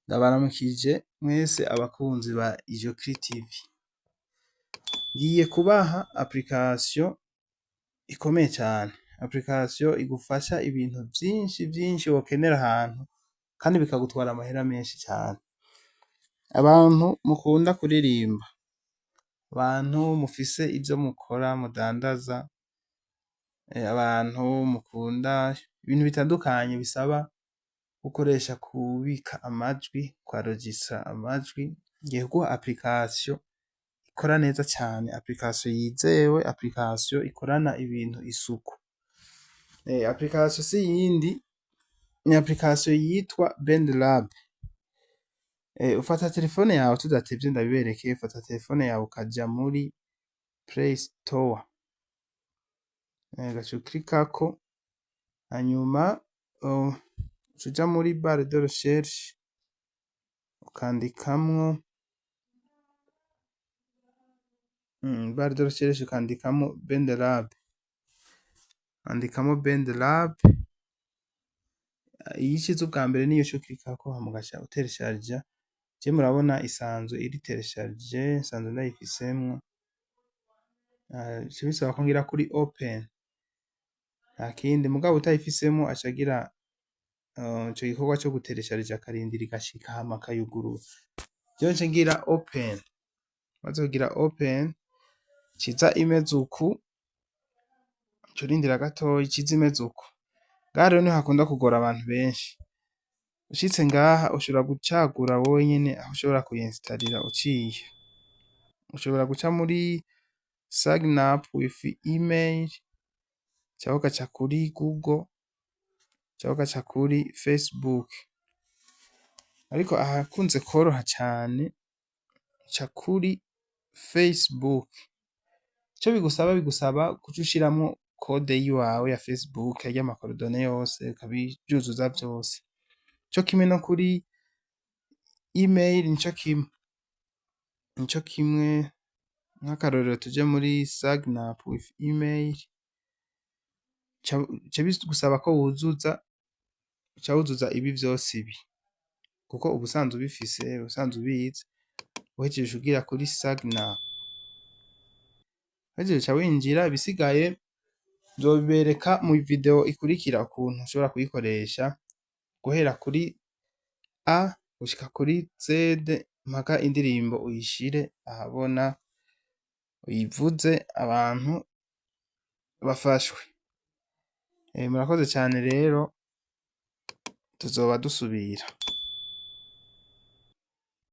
Ndabaramukije mwese abakunzi ba Ijokri TV. Ngiye kubaha application ikomeye cane, application igufasha ibintu vyinshi vyinshi wokenera ahantu kandi bikagutwara amahera menshi cane. Abantu mukunda kuririmba, abantu mufise ivyo mukora mudandaza, abantu mukunda ibintu bitandukanye bisaba gukoresha kubika amajwi, kwarojistra amajwi, ngiye kuguha application ikora neza cane, application yizewe, application ikorana ibintu isuku. Application si iyindi, ni application yitwa BandLab. Ufata telefone yawe tudatevye ndabibereke, ufata telefone yawe ukaja muri Play Store, ugaca uklikako, hanyuma uca uja muri barre de recherche ukandikamwo barre de recherche ukandikamwo BandLab, wandikamo BandLab, iyo ishize ubwa mbere niyo uca uklikako hama ugaca uteresharija. Je murabona isanzwe iri téléchargée, nsanzwe ndayifisemwo, bica bisaba ko ngira kuri open, nta kindi. Mugabo utayifisemwo aca agira ico gikorwa co guteresharija, akarindira igashika hama akayugurura. Jewe nce ngira open, maze kugira open iciza imeze uku, uca urindira gatoyi iciza imeze uku. Ngaha rero niho hakunda kugora abantu benshi. Ushitse ngaha ushobora gucagura wowe nyene aho ushobora kuyinstalira uciye. Ushobora guca muri sign up with email, canke ugaca kuri Google, canke ugaca kuri Facebook. Ariko ahakunze kworoha cane uca kuri Facebook. Ico bigusaba, bigusaba kuca ushiramwo code yiwawe ya Facebook, arya ma coordonnées yose ukavyuzuza vyose. Co kimwe no kuri email nico kimwe, nico kimwe. Nk'akarorero tuje muri sign up with email, bica bigusaba ko wuzuza, uca wuzuza ibi vyose ibi, kuko uba usanzwe ubifise, uba usanzwe ubizi. Uhejeje uca ugira kuri sign up, uhejeje uca winjira. Ibisigaye nzobibereka mu video ikurikira ukuntu ushobora kuyikoresha guhera kuri A gushika kuri Z, mpaka indirimbo uyishire ahabona, uyivuze abantu bafashwe. Murakoze cane rero, tuzoba dusubira.